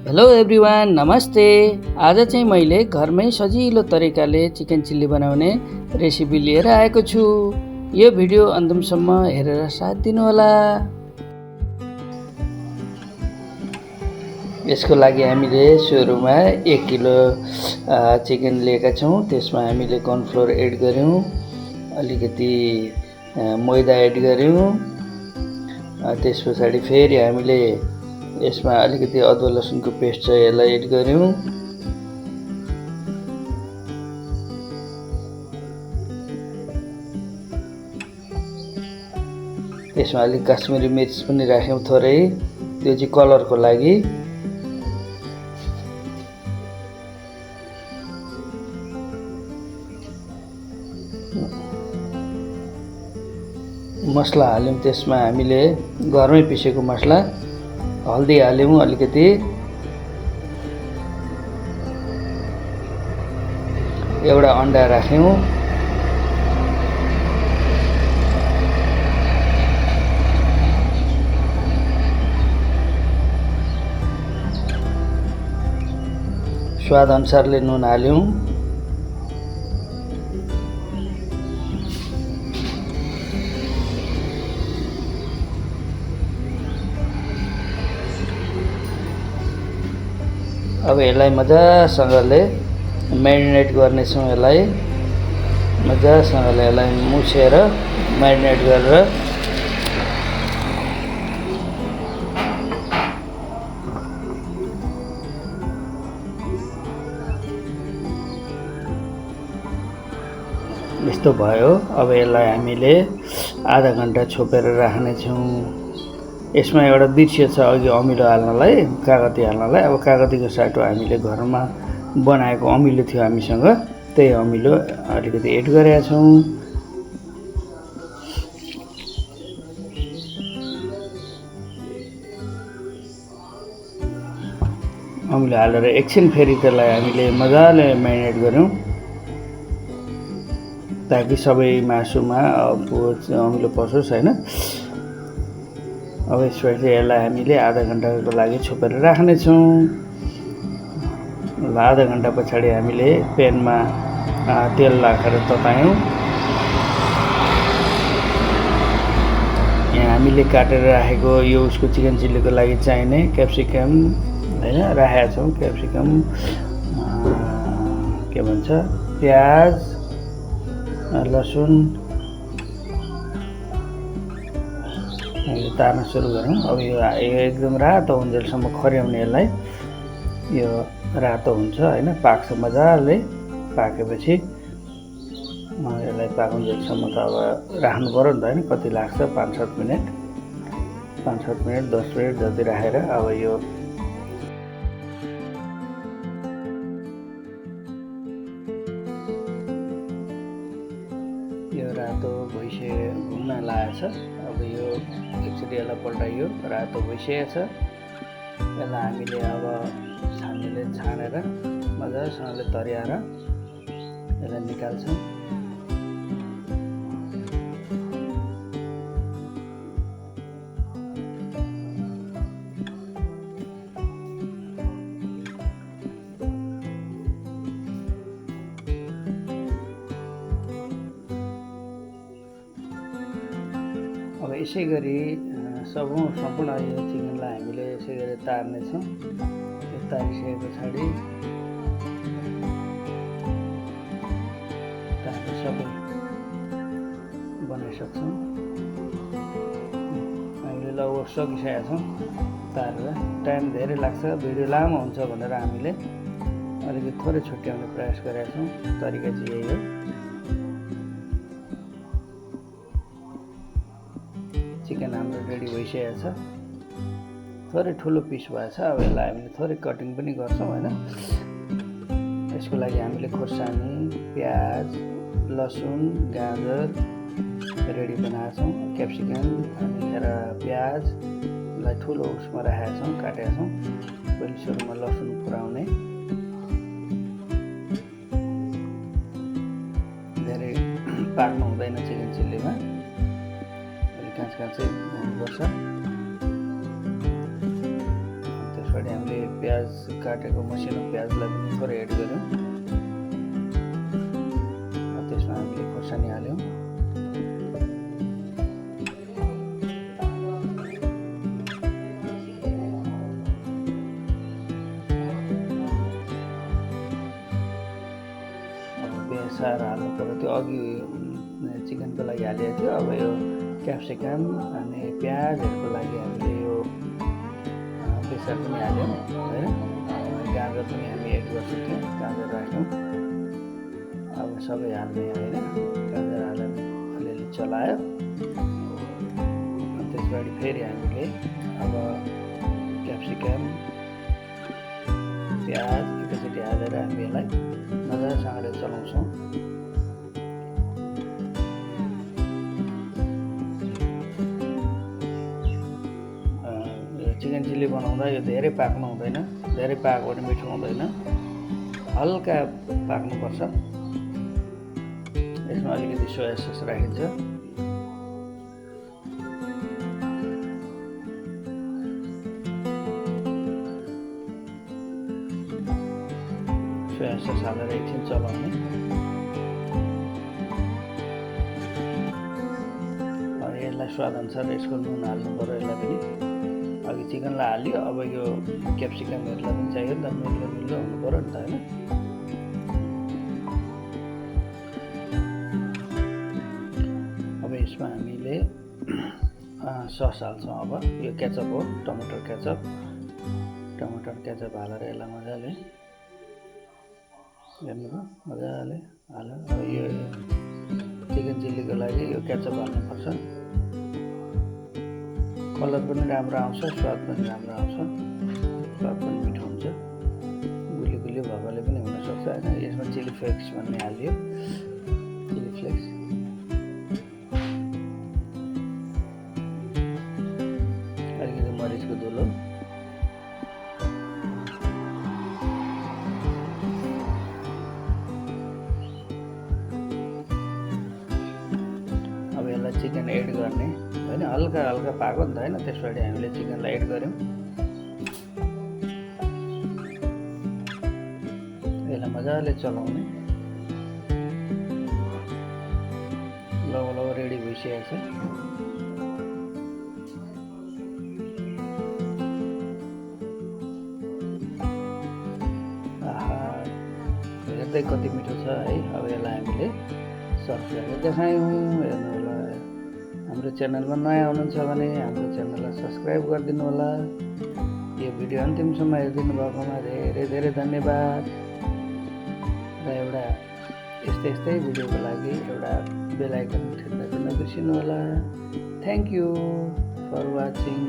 Hello everyone, नमस्ते। आज चाहिँ मैले घरमै सजिलो तरिकाले चिकन चिल्ली बनाउने रेसिपी लिएर आएको छु। यो भिडियो अन्तिमसम्म हेरेर साथ दिनुहोला। यसको लागि हामीले सुरुमा 1 किलो चिकन लिएका छौँ। त्यसमा हामीले कर्नफ्लोर एड गर्यौँ, अलिकति मैदा एड गर्यौँ। त्यस पछाडि फेरि हामीले यसमा अलिकति अदुवा लसुनको पेस्ट छ, यसलाई एड गर्यौँ। त्यसमा अलिक काश्मिरी मिर्च पनि राख्यौँ थोरै, त्यो चाहिँ कलरको लागि। मसला हाल्यौँ, त्यसमा हामीले घरमै पिसेको मसला, हल्दी हाल्यौँ अलिकति, एउटा अन्डा राख्यौँ, स्वाद अनुसारले नुन हाल्यौँ, अब यसलाई मजासँगले म्यारिनेट गर्नेछौँ। यसलाई मजासँगले यसलाई मुछेर म्यारिनेट गरेर यस्तो भयो। अब यसलाई हामीले आधा घन्टा छोपेर राख्नेछौँ। यसमा एउटा बिर्सियो छ अघि अमिलो हाल्नलाई, कागती हाल्नलाई। अब कागतीको साटो हामीले घरमा बनाएको अमिलो थियो हामीसँग, त्यही अमिलो अलिकति एड गरेका छौँ। अमिलो हालेर एकछिन फेरि त्यसलाई हामीले मजाले म्यारिनेट गऱ्यौँ, ताकि सबै मासुमा अमिलो पसोस् हैन। अब यसपछि यसलाई हामीले आधा घन्टाको लागि छोपेर राख्नेछौँ। आधा घन्टा पछाडि हामीले प्यानमा तेल राखेर ततायौँ। यहाँ हामीले काटेर राखेको यो उसको चिकन चिल्लीको लागि चाहिने क्याप्सिकम हैन राखेका छौँ। क्याप्सिकम, के भन्छ, प्याज, लसुन हामीले तार्न सुरु गरौँ। अब यो एकदम रातो हुन्जेलसम्म खर्याउने, यसलाई यो रातो हुन्छ हैन, पाक्छ मजाले। पाकेपछि यसलाई पाकुन्जेलसम्म त अब राख्नु पर्यो नि त हैन, कति लाग्छ, 5-7 मिनट 10 मिनट जति राखेर अब यो रातो भइसक्यो, घुम्न लागेको छ। अब यो एकचोटि यसलाई पल्टाइयो, रातो भइसकेको छ। यसलाई हामीले अब छानीले छानेर मजासँगले तर्याएर यसलाई निकाल्छौँ। अब यसै गरी सम्पूर्ण यो चिकनलाई हामीले यसै गरी तार्नेछौँ। यो तारिसके पछाडि तारेर सबै बनाइसक्छौँ। हामीले लगभग सकिसकेका छौँ तारेर। टाइम धेरै लाग्छ, भिडियो लामो हुन्छ भनेर हामीले अलिकति थोरै छुट्याउने प्रयास गरेका छौँ। तरिका चाहिँ यही हो। चिकन हाम्रो रेडी भइसकेको छ, थोरै ठुलो पिस भएछ। अब यसलाई हामीले थोरै कटिङ पनि गर्छौँ हैन। यसको लागि हामीले खोर्सानी, प्याज, लसुन, गाजर रेडी बनाएका छौँ। क्याप्सिकम अनि प्याजलाई ठुलो उसमा राखेका छौँ, काटेका छौँ। पहिले सुरुमा लसुन पुराउने, धेरै पाक्नु हुँदैन चिकन चिल्लीमा, अलिक काँचै हुनुपर्छ। त्यसबाट हामीले प्याज काटेको मसिनो प्याजलाई पनि थोरै एड गऱ्यौँ। त्यसमा हामीले खोर्सानी हाल्यौँ। बेसार हाल्नु पर्यो, त्यो अघि चिकनको लागि हालेको थियो। अब यो क्याप्सिकम अनि प्याजहरूको लागि हामीले यो बेसार पनि हाल्यौँ होइन। गाजर पनि हामी एड गर्छौँ, गाजर राख्यौँ। अब सबै हाल्ने होइन, गाजर हालेर अलिअलि चलायो। त्यसबाट फेरि हामीले अब क्याप्सिकम प्याज एकैचोटि हालेर हामी यसलाई मजासँगले चलाउँछौँ। चिकन चिल्ली बनाउँदा यो धेरै पाक्नु हुँदैन, धेरै पाक्यो भने मिठो हुँदैन, हल्का पाक्नुपर्छ। यसमा अलिकति सोया सस राखिन्छ। सोया सस हालेर एकछिन चलाउने। यसलाई स्वादअनुसार यसको नुन हाल्नु पर्यो। यसलाई पनि अघि चिकनलाई हाल्यो, अब यो क्याप्सिकमहरूलाई पनि चाहियो नि त, मिल्लो मिल्लो हुनु पर्यो नि त होइन। अब यसमा हामीले सस हाल्छौँ। अब यो केचप हो, टमाटर केचप हालेर यसलाई मजाले हेर्नुभयो, मजाले हाल्यो। अब यो चिकन चिल्लीको लागि यो केचप हाल्नुपर्छ। कलर पनि राम्रो आउँछ, स्वाद पनि राम्रो आउँछ, स्वाद पनि मिठो हुन्छ। गुलियो भएकोले पनि हुनसक्छ होइन। यसमा चिली फ्लेक्स भन्ने हालियो, चिली फ्लेक्स। अलिकति मरिचको धुलो। अब यसलाई चिकन एड गर्ने होइन, हल्का हल्का पाको नि त होइन। त्यसबाट हामीले चिकनलाई एड गऱ्यौँ। यसलाई मजाले चलाउने। लगभग रेडी भइसकेको छ। हेर्दै कति मिठो छ है। अब यसलाई हामीले सर्भ गरेर देखायौँ। हेर्नु होला, हाम्रो च्यानलमा नयाँ हुनुहुन्छ भने हाम्रो च्यानललाई सब्सक्राइब गरिदिनु होला। यो भिडियो अन्तिमसम्म हेरिदिनु भएकोमा धेरै धेरै धन्यवाद। र एउटा यस्तै भिडियोको लागि एउटा बेल आइकन थिच्न चाहिँ नबिर्सिनु होला। Thank you for watching.